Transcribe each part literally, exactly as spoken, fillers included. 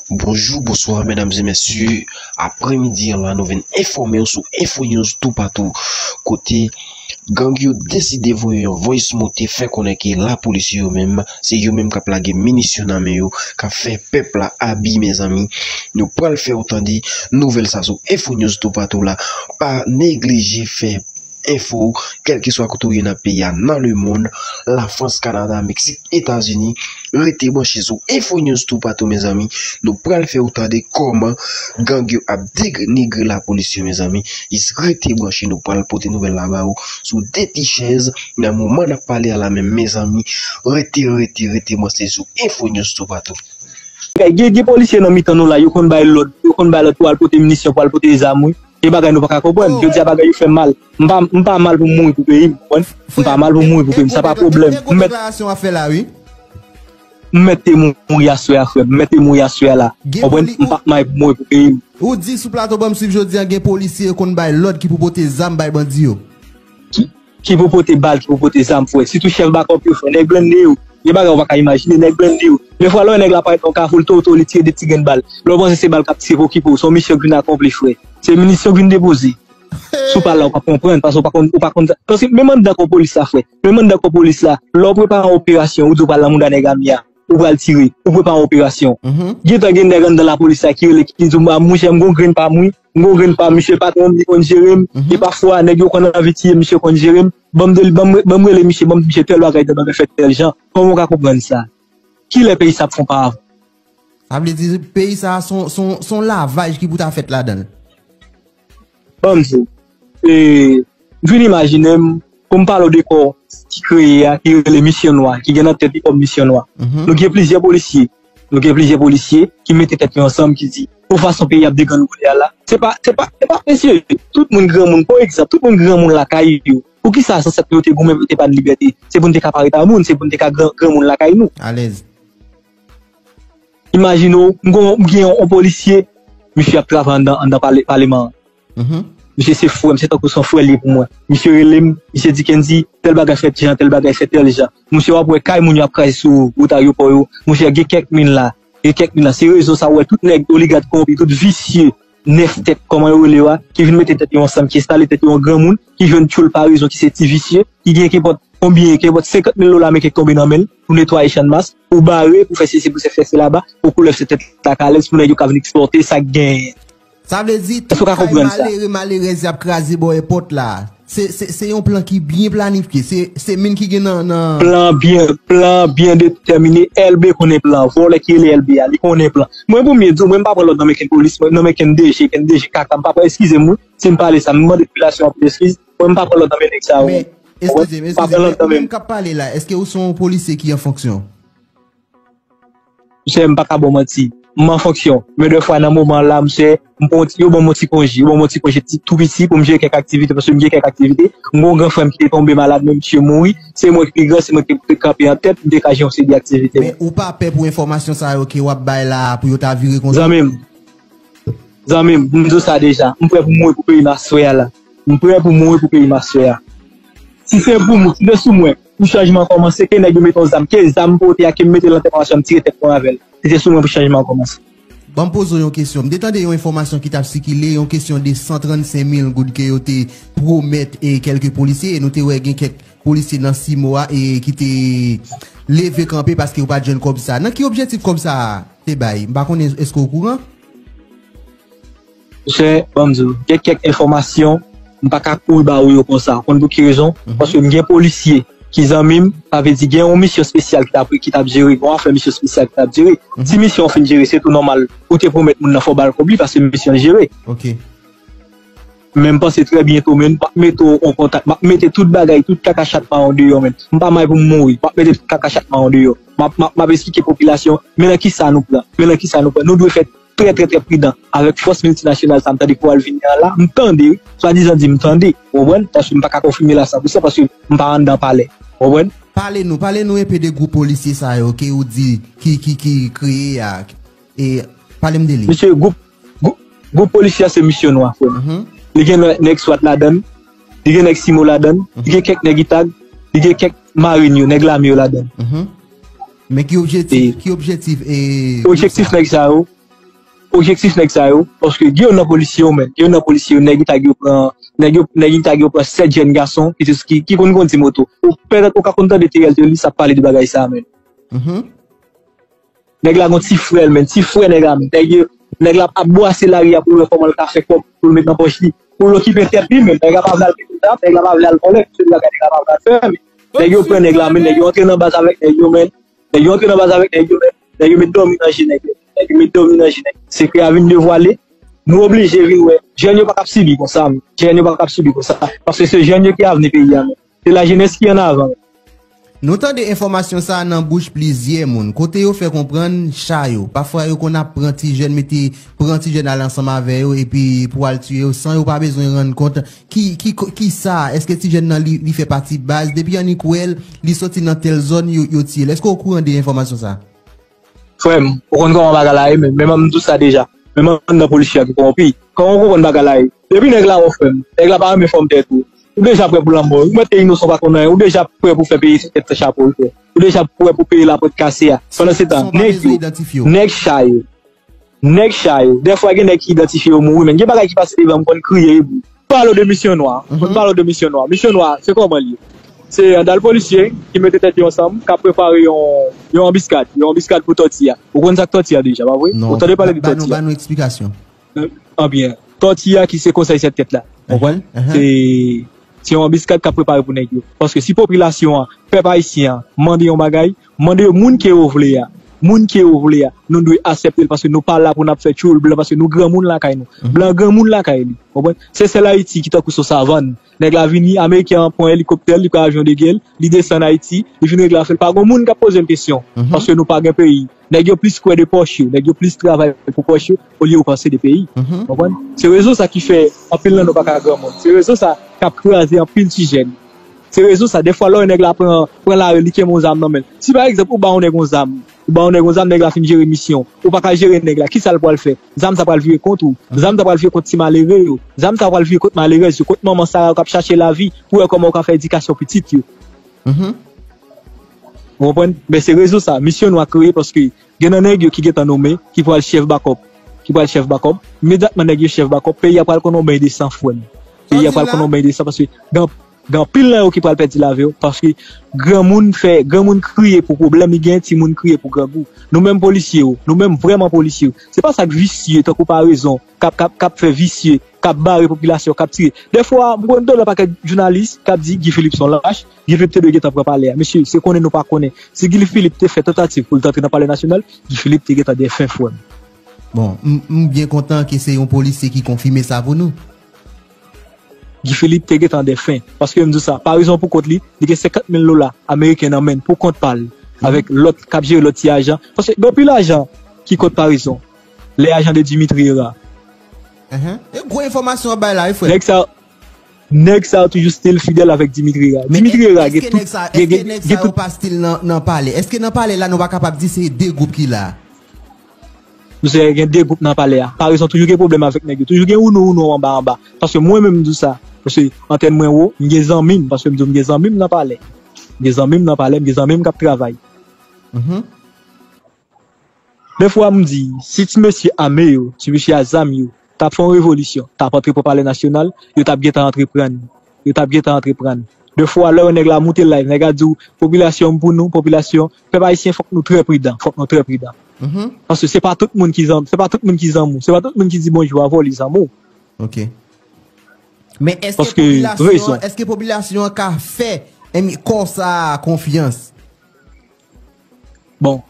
Bonjou, bonswa, medam e mesye. Apremidi an la, nou vin enfòme w sou Info News Toupatou, kote gang yo deside voye yon voice note, fè konnen ke lapolis yo menm, se yo menm k ap lage minisyon nan men yo, k ap fè pèp la abi, mezanmi. Nou pral fè w tande nouvèl sa sou Info News Toupatou la. Pa neglije fè enfo, kèlkeswa kote w ye nan peyi a, nan lemonn, Lafrans, Kanada, Meksik, Etazini, rete branche sou Info News Toupatou, mezanmi. Nou pral fè w tande kòman gang yo ap denigre lapolis yo, mezanmi. Jis rete branche, nou pral pote nouvèl la ba ou sou de ti chèz nan moman n ap pale a la menm, mezanmi. Rete, rete, rete branche sou Info News Toupatou. Gen, gen polisye nan mitan nou la, yo konn bay lòd, yo konn bay lòd pou al pote minisyon, pou al pote zam, wi. Gen bagay nou pa ka konprann. Jodi a bagay yo fè m mal. M pa, m pa mal pou m mouri pou peyi m, konprann? M pa mal pou m mouri pou peyi m. Sa pa pwoblèm. M mèt, m mèt te mouri aswè a, frè m. M mèt te mouri aswè a la. Konprann? M p ap mal pou m mouri pou peyi m. Ou di sou plato Ban m Swiv jodi a, gen polisye yo konn bay lòd ki pou pote zam bay bandi yo. Ki, ki pou pote bal, ki pou pote zam, frè. Sitou chèf bakòp yo, frè. Nèg blende yo. Gen bagay ou pa ka imajine, nèg blende yo. Defwa lè w wè nèg la parèt nan kafou, l toto, li tire de ti grenn bal. Lè w panse se bal k ap tire pou okipe w, se yon misyon k vin akonpli, frè. Se minisyon k vin depoze. Sou pal la, ou p ap konprann, paske ou pa konn, ou pa konn sa. Paske menm anndan kò polis la, frè. Menm anndan kò polis la, lè w prepare yon operasyon, ou di w pral nan mouda nèg ame a, ou pral tire, ou prepare yon operasyon. Gentan gen nèg anndan lapolis la ki rele, ki di w, "A, monchè, m gon grenn pa m, wi. M gon grenn pa m, misye patwon m, li konn jere m." E pafwa, nèg yo konn anvi tiye, misye konn jere m. Ban m de, ban m, ban m rele misye, ban m di misye tèl bagay, tèl bagay fèt tèl jan. Kòman w ka konprann sa? Kilè peyi sa ap fè yon pa avan? Sa vle di peyi sa a se yon, se yon, se yon lavaj ki pou ta fèt ladan l. Ban m di w, e, m vin imajine m, pou m pale w de kò ki kreye a, ki rele Misyon Nwa, ki gen nan tèt li kòm Misyon Nwa. Nou gen plizyè polisye, nou gen plizyè polisye ki mete tèt yo ansanm, ki di, pou fason peyi ap degangoule a la, se pa, se pa, se pa, mesye, tout moun granmoun, pa egzanp, tout moun granmoun lakay yo. Poukisa zansèt nou yo te goumen pou te ba n libète? Se pou n te ka parèt a moun, se pou n te ka gran, granmoun lakay nou. Alèz. Imajine w, m gon, m gen yon, yon polisye, misye ap travay anndan, anndan pale, paleman an. Misye se frè m, se tankou se yon frè li ye pou mwen. Misye rele m, misye di, "Kendy, tèl bagay fèt jan, tèl bagay fèt tèl jan." Misye w ap wè kay moun yo ap kraze sou wout ayewopò yo. Monchè, gen kèk moun la, gen kèk moun la, se rezo sa w wè tout nèg oligak kòwonpi, tout visye, nèf tèt, kòman yo rele yo a, ki vin mete tèt yo ansanm, ki enstale tèt yo an granmoun, ki jwenn tchoul parezon, ki se ti visye, ki gen kenpòt konbyen, kenpòt senkant mil dola ameriken k tonbe nan men l, pou netwaye Channmas, pou bare, pou fè sesi, pou fè sela, pou koulèv se tèt la k alèz, pou nèg yo ka vin eksplwate sa k genyen. Sa vle di, tout kay malere, malerèz y ap kraze bò èpòt la, se, se, se yon plan ki byen planifye. Se, se moun ki gen nan, nan plan byen, plan byen detèmine. Èlbe konnen plan. Vòlè ki rele Èlbe a, li konnen plan. Mwen, pou m ye di w, mwen, m pa pran lòd nan men kenn polis, mwen, nan men kenn D G, kenn D G kaka, m pa pran, eskize m, wi, si m pale sa, m mande popilasyon anpil eskiz. Mwen, m pa pran lòd nan men nèg sa yo. Men, eskize m, eskize m, men ou menm k ap pale la, èske ou se yon polisye ki an fonksyon? Monchè, m pa ka ba w manti. M an fonksyon. Men dèfwa nan moman la, monchè, m pran yon ti, yo ban m yon ti konje. Yo ban m yon ti konje ti, tou piti pou m jere kèk aktivite, paske m gen kèk aktivite. M gen yon gran frè m ki te tonbe malad, men misye mouri. Se mwen ki pi gran, se mwen ki te kanpe an tèt, m te ka jere yon seri de aktivite. Men ou pa pè pou enfòmasyon sa yo ke w ap bay la, pou yo ta vire konsa? Zanmi m, Zanmi m, m di w sa deja, m prè pou mouri pou peyi m aswè a la. M prè pou mouri pou peyi m aswè a. Si se pou mwen, si se sou mwen, pou chanjman kòmanse, ke nèg yo mete yon zam, ke zam pote a, ke m mete l nan tèt mwen, m tire tèt mwen avè l. Si se sou mwen pou chanjman an kòmanse. Ban m poze w yon kesyon. M te tande yon enfòmasyon ki t ap sikile, yon kesyon de san trannsenk mil goud ke yo te pwomèt e kèlke polisye, e nou te wè gen kèk polisye nan Simo a e ki te leve kanpe paske yo pa t jwenn kòb sa. Nan ki objektif kòb sa te bay? M pa konnen, èske w okouran? Monchè, ban m di w, gen kèk enfòmasyon, m pa ka kouri ba ou yo konsa. Ou konn pou ki rezon? Paske m gen polisye ki zanmi m, sa vle di gen yon misyon espesyal ki t ap, ki t ap jere, gen yon afè misyon espesyal ki t ap jere. Si misyon an fin jere, se tou nòmal, ou te pwomèt moun nan fò w ba l kòb li, paske misyon an jere. Men m panse trè byento, men m p ap mete w an kontak. M ap mete tout bagay, tout kaka chat mawon deyò, men. M pa may pou m mouri. M ap mete tout kaka chat mawon deyò. M ap, m ap, m ap esplike popilasyon, men nan kisa nou pran. Men nan kisa nou pran. Nou dwe fè trè, trè, trè pridan avèk fòs miltinasyonal sa m tande ki pral vini an la. M tande, wi. Swadizan di m tande. Ou konprann? Paske m pa ka konfime la san pou san, paske m pa anndan palè. Ou konprann? Pale nou, pale nou enpe de gwoup polisye sa yo ke ou di ki, ki, ki kreye a. E pale m de li. Mesye, gwoup, gwoup, gwoup polisye a se Misyon Nwa, frè m. Li gen nè-, nèg swat ladan l, li gen nèg Simo ladan l, li gen kèk nèg Itag, li gen kèk marin yo, nèg lame yo ladan l. Men ki objektif, ki objektif, e, objektif nèg sa yo, objektif nèg sa yo, paske gen youn nan polisye yo, men, gen youn nan polisye yo, nèg Utah yo pran, nèg yo, nèg Utah yo pran sèt jèn gason ki, te- ki, ki konn kondi moto. Ou pètèt ou ka konn tande T L T li sa pale de bagay sa, men. Mhm. Nèg la gon ti frè l, men, ti frè nèg la, men. Nèg yo, nèg la ap bwase lari a pou l wè kòman l ka fè kòb pou l met nan pòch li. Pou l okipe tèt li, men. Nèg la pa vle al pete zam, nèg la pa vle al vòlè, se bagay nèg la pa vle al fè, men. Nèg yo pran nèg la, men, nèg yo antre nan baz avèk nèg yo, men. Nèg yo antre nan baz avèk nèg yo, men. Nèg yo met dòmi nan je nèg yo. Nèg yo met dòmi nan je nèg. Sekrè a vin devwale. Nou oblije vin wè. Jèn yo pa k ap sibi konsa, men. Jèn yo pa k ap sibi konsa. Paske se jèn yo ki avni peyi a, men. Se lajenès ki an avan. Nou tande enfòmasyon sa a nan bouch plizyè moun. Kote yo fè konprann cha yo. Pafwa yo konn ap pran ti jèn, mete pran ti jèn al ansanm avè yo epi pou al tiye yo san yo pa bezwen rann kont. Ki, ki, ki sa? Èske ti jèn nan li, li fè pati baz? Depi annik wè l, li soti nan tèl zòn, yo, yo tiye l. Èske w okouran de enfòmasyon sa a? Frè m, ou konn kòman bagay la ye, men, men m di w sa deja. Men m anndan polisye a ki kòwonpi. Kòman ou konprann bagay la ye? Depi nèg la wè w, frè m, nèg la pa renmen fòm tèt ou. Ou deja prè pou lanmò. Ou mèt te inosan, ou pa konn anyen. Ou deja prè pou fè peye sou tèt chapo l, frè. Ou deja prè pou peye laprèt kase a. Pandan se tan, nèg yo, nèg cha yo, nèg cha yo. Dèfwa gen nèg ki idantifye yo mouri, men gen bagay ki pase devan m, m konn kriye, wi. Pale de misyon nwa. Mwen pale de misyon nwa. Misyon nwa, se kòman l ye? Se yon dal polisye ki mete tèt yo ansanm, k ap prepare yon, yon anbiskad. Yon anbiskad pou tòti a. Ou konn sa k tòti a deja, pa vre? Ou tande pale de tòti a? Ba nou eksplikasyon. Anbyen, tòti a ki se konsèy sèt tèt la. Ou konprann? Se, se yon anbiskad k ap prepare pou nèg yo. Paske si popilasyon an, pèp ayisyen an, mande yon bagay, mande yo moun ke yo vle a. Moun ke yo vle a, nou dwe aksepte l paske nou pa la pou n ap fè tchoul blan paske nou granmoun lakay nou. Blan granmoun lakay li. Konprann? Se sèl Ayiti ki tankou se yon savann. Nèg la vini, Ameriken an pran elikoptè l, li pran avyon de gè l, li desann Ayiti, li vin regle afè l. Pa gon moun k ap poze l kesyon. Paske nou pa gen peyi. Nèg yo plis kwè de pòch yo, nèg yo plis travay pou pòch yo, olye yo panse de peyi. Konprann? Se rezon sa ki fè anpil nan nou pa ka granmoun. Se rezon sa k ap kraze anpil ti jèn. Se rezon sa, dèfwa lè w wè nèg la pran, pran lari, li kenbe yon zam nan men l. Si pa egzanp, ou ba yon nèg yon zam, ou ba yon nèg yon zam, nèg la fin jere misyon, ou pa ka jere nèg la, kisa l pral fè? Zam sa pral vire kont ou. Zam sa pral vire kont ti malere yo. Zam sa pral vire kont malerèz yo, kont manman Sara yo k ap chache lavi pou wè kòman yo ka fè edikasyon pitit yo. Ou konprann? Men se rezon sa, misyon nwa kreye paske gen nan nèg yo ki gentan nonmen, ki pral chèf bakòp, ki pral chèf bakòp. Imedyatman nèg yo chèf bakòp, peyi a pral konn yon beny de san, frè m. Peyi a pral konn yon beny de san paske gen, gen anpil nan yo ki pral pèdi lavi yo paske granmoun fè, granmoun kriye pou pwoblèm li genyen, timoun kriye pou grangou. Nou menm polisye yo, nou menm vrèman polisye yo, se pa sa k visye tankou parezon, k ap, k ap, k ap fè visye, k ap bare popilasyon, k ap tire. Dèfwa, m konn tande yon pakèt jounalis k ap di Guy Philippe se yon lach, Guy Philippe te dwe gentan pran palè a. Mesye, se konnen nou pa konnen. Si Guy Philippe te fè tantativ pou l te antre nan palè nasyonal, Guy Philippe te gentan defen, frè m. Bon, m, m byen kontan ke se yon polisye ki konfime sa pou nou. Guy Philippe te gentan defen. Paske m di w sa, parezon pou kont li, li gen senkant mil dola ameriken nan men l pou kont pa l, avèk lòt, k ap jere lòt ti ajan. Paske gen anpil ajan ki kont parezon. Les agents de Dimitri Hérard. E gwo enfòmasyon w ap bay la, wi, frè. Nèg sa, nèg sa yo toujou still fidèl avèk Dimitri Hérard. Dimitri Hérard gen tout, gen, gen, gen tout. Pa still nan, nan palè? Èske nan palè la nou pa kapab di se de gwoup ki la? Misye, gen de gwoup nan palè a. Parezon toujou gen pwoblèm avèk nèg yo. Toujou gen wounou wounou anba anba. Paske mwen menm m di w sa. Paske antèn mwen wo, m gen zanmi m. Paske m di w m gen zanmi m nan palè. M gen zanmi m nan palè, m gen zanmi m k ap travay. Dèfwa m di, si ti mesye ame yo, ti mesye a zam yo, t ap fè yon revolisyon, t ap antre pran palè nasyonal, yo t ap gentan antreprann. Yo t ap gentan antreprann. Dèfwa, lè yon nèg la moute live, nèg la di w, popilasyon m pou nou, popilasyon, pèp ayisyen, fòk nou trè pridan, fòk nou trè pridan. Paske se pa tout moun ki zan, se pa tout moun ki zanmi w, se pa tout moun ki di bonjou avè w, li zanmi w. Ok. Men èske popilasyon, èske popilasyon an ka fè kò sa a konfyans? Bon,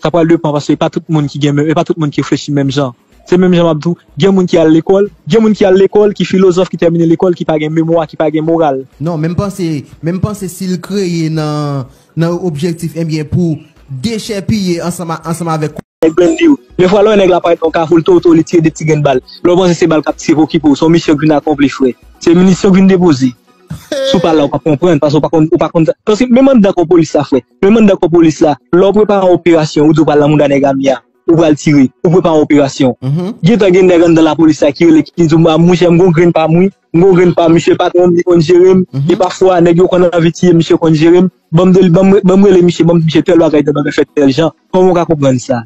sa pral depann paske e pa tout moun ki gen menm, e pa tout moun ki reflechi menm jan. Se menm jan m ap di w, gen moun ki al lekòl, gen moun ki al lekòl, ki filozòf, ki tèmine lekòl, ki pa gen memwa, ki pa gen moral. Non, men m panse, men m panse si l kreye nan, nan objektif, ebyen, pou dechèpiye ansanm, ansanm avèk. Nèg blende yo. Dèfwa lè yon nèg la parèt nan kafou, l tou tou li tire de ti grenn bal. Lè w panse se bal k ap tire pou okipe w, se yon misyon k vin akonpli, frè. Se misyon k vin depoze. Si w pa la, ou p ap konprann, paske ou pa konn, ou pa konn. Paske menm anndan kò polis la, frè. Menm anndan kò polis la, lè w prepare yon operasyon, ou di w pral nan mouda nèg ame a, ou pral tire, ou prepare yon operasyon. Gentan gen nèg anndan lapolis la ki rele, ki di w, "A, monchè, m gon grenn pa m, wi. M gon grenn pa m, misye patwon m, li konn jere m." E pafwa, nèg yo konn anvi tiye, misye konn jere m. Ban m de, ban m, ban m rele misye, ban m di misye tèl bagay, tèl bagay fèt tèl jan. Kòman w ka konprann sa?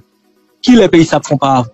Kilè peyi sa ap fè yon pa avan?